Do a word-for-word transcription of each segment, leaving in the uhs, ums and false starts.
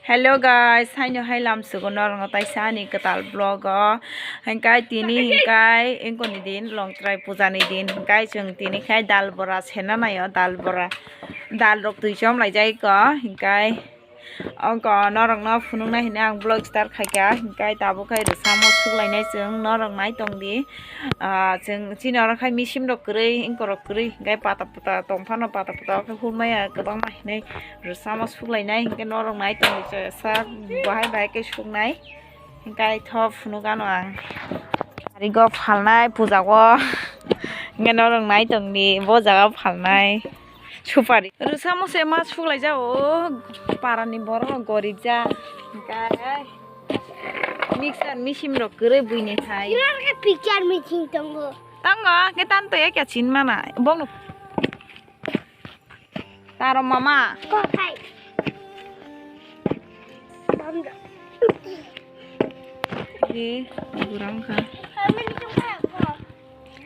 Hello guys, haino hai lamsugo norokno taisa ani kwtal vlog o. Hingkai tini hingkai engkoni din, longtrai puja ni din. Hingkai chwng tini khai dal bora sena naio, dal bora. Dal rok twi chom laijai ko. Hingkai ongko norokno phunukna hwnwi ang vlog start khaikha. Hingkai tabuk khai rwchapmung suklainai chwng, norok nai tongdi. Ah, chwng chini oro khai misim rok kwrwi, engkorok kwrwi, hingkai pata pata tongphano, pata pata o khe hurmaya kwbangma hinwi rwchapmung suklainai, hinkhe norok nai tongdi chwsa bahai bahai khe suknai, hingkai tho phunukano ang. Arigo phalnai puja o, hinkhe norok nai tongdi bo jaga o phalnai. Supari. Rwchapmung se ma suklai ja o, para ni borok rok gorib ja. Hingkai mixer misim rok kwrwi buini hai. Ira khe picture meeting tongo. Tongo, khe tan to ekya chin mana. Bong no. Taro mama. Ko khai. Bam da. Ye, gurang kha.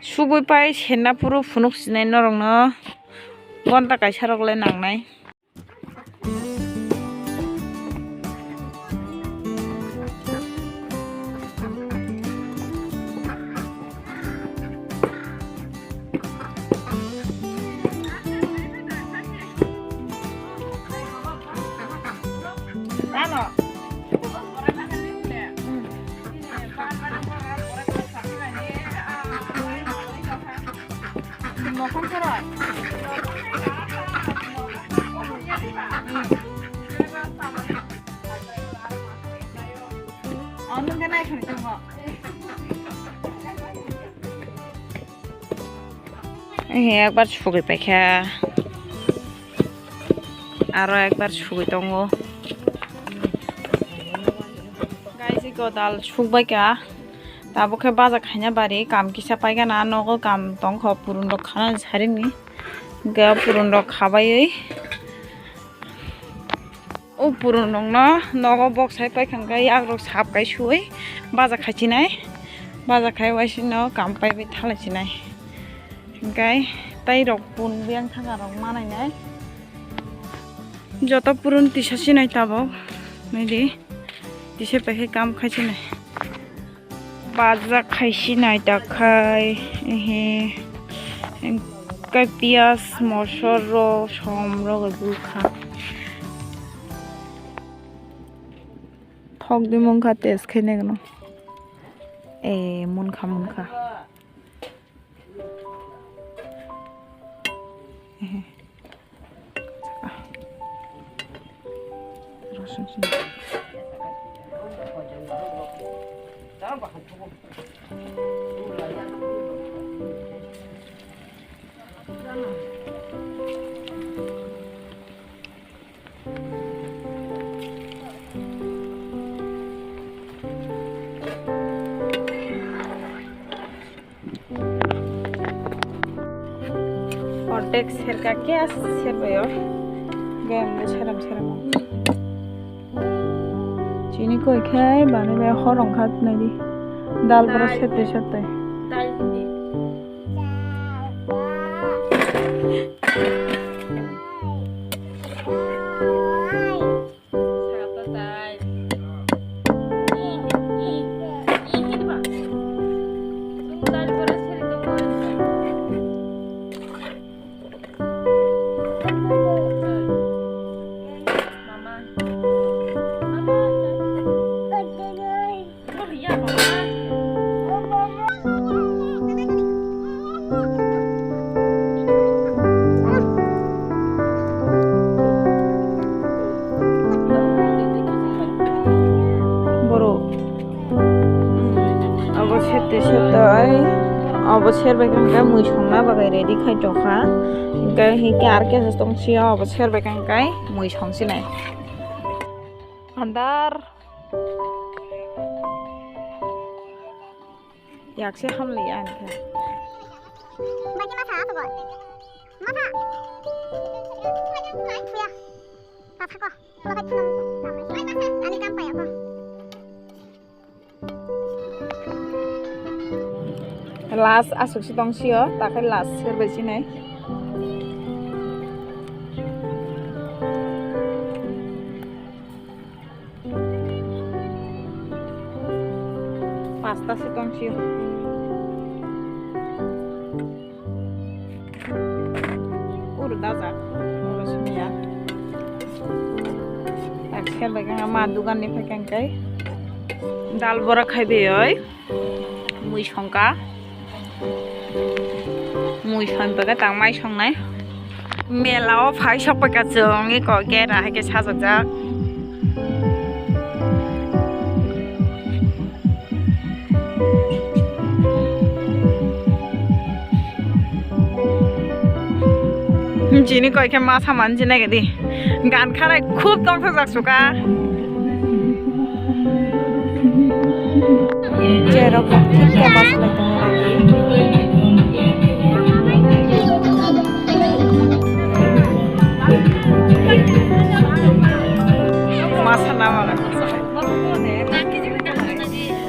Sugui pai senna phuru phunuk sinai norokno gonta kaisa rok le nangnai. Ekbar sugui paikha. Aro ekbar sugui tongo. Guys, iko dal sukbaikha. Tabuk khe baja khaina bari kam kisa paigana, nogo kam tongkho, purun rok khana sarini. Hingkhe purun rok khabaiwi. O purun rokno nogo bok sai paikha, hingkhe yak rok sap kai suwi baja khaichinai. Baja khai waisino kam paiwi thalaichinai. Hingkhe tei rok pun biyang thanga rok manainai. Joto purun tisa sinai tabuk. Naidi. Tisa paikhe kam khaisinai. Baja khaisinai takhai. Ehe. Hingkhe piyaj, mosor rok, som rok bwkha. Thok di mungkha test khainai gano. E, munkha, munkha. Ehe. Rosun sini. Ordek serka khe serbaio. Gem seram seram. Chini koi khai bani bai horong khat nai di. Dal boro sette sette. Dal hindi. Borok. Abo sette sette ai. Abo serbai kha hingkhe mui songna bagwi ready khai tongkha. Hingkhe hingkhe ar khe tong sio abo serbai kha hingkhe mui songsinai. Andar. Yakse hamliya ani khe. Bagi masa apa kok? Masa? Ya. Masa kok? Kalau kacang. Ani kampai apa? Last aswk si tong sio, takhai last serbai sinai. Pasta si tong sio. Ur dajak, oro sumya. Tak serbai kang ma dugan ni phai kang kai. Dal bora khai be oi. Mui songka. Mui song paikha tang mai songnai. Mela o phai sok paikha chwng eko gate ahai khe sajak jak. Chini koi khe masa manjinai gadi. Gan khanai khub tongthokjak suka. Jerok thik khe bachwlai tongo lagi. Masa nama lagi.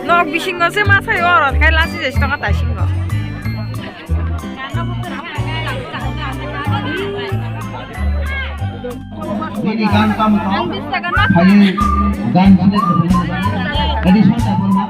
Nok bisingo se masa yo oro khai lasi jesi tongo taisingo. Nini gan kam tong, haye gan sini tradition ta pun ma.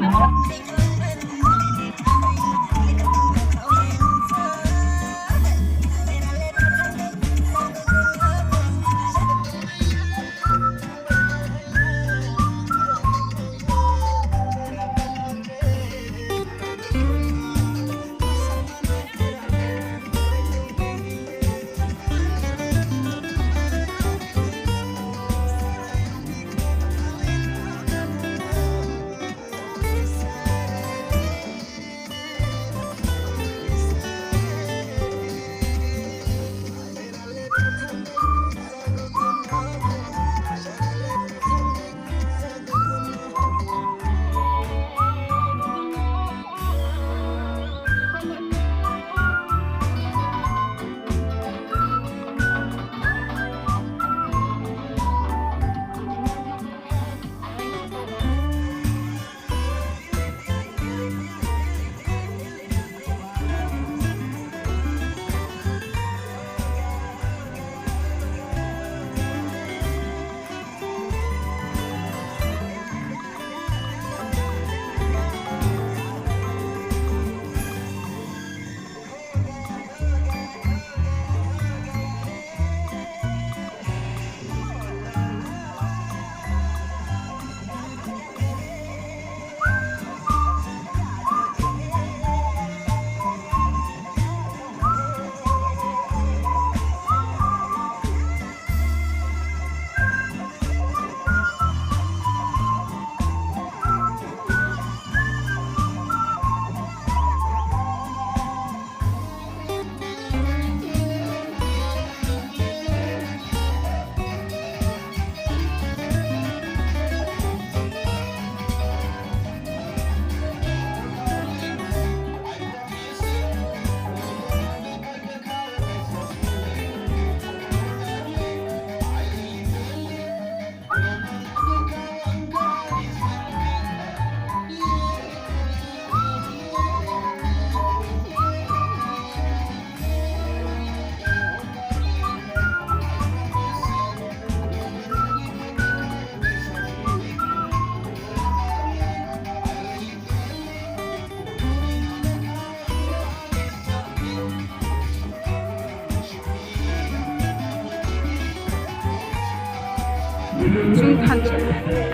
Chwng thansa.